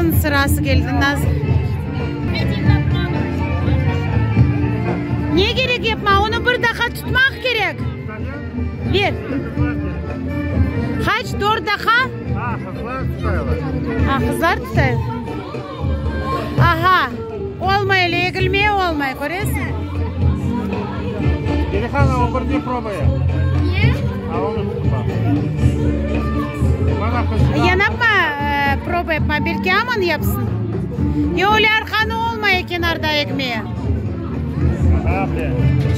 Nazlınıñ sırası keldi. Naz. Ne kerek yapma? Onı bir daqqa tutmaq kerek. Ver. Qaç? Dört daqqa? A, qızlar tutay. Aha, olmay öyle, egilmeye olmay, köresiñ? Ya napma proba yapma, belki aman yapsın. Yoq, öyle arqanı olmay kenarda egmeye.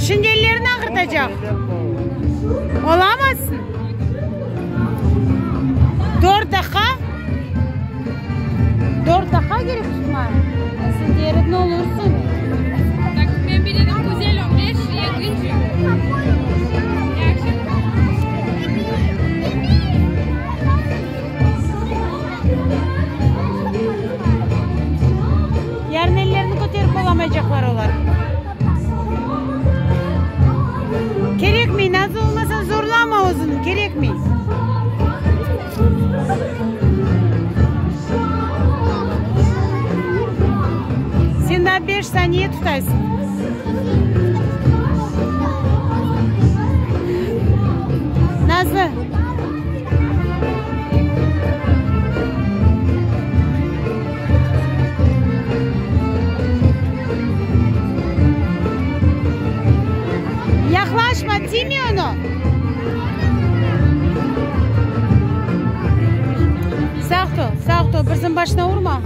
Şimdi ellerini ağırtacaq. Olamazsın. Dört daqqa. Dört daqqa kerek tutma. Sen derin olursıñ. Tak, men bilirim, güzel on beş, ekinci. Yahşı. Yarın ellerini köterip olamaycaqlar olar. Kerekmey, nazı olmasa zorlama özüni, kerekmey. Sen daa beş saniye tutaysıñ. Nazlı. Yaqlaşma, tiyme onı. Sağ tur, sağ tur, birisiniñ başına urma.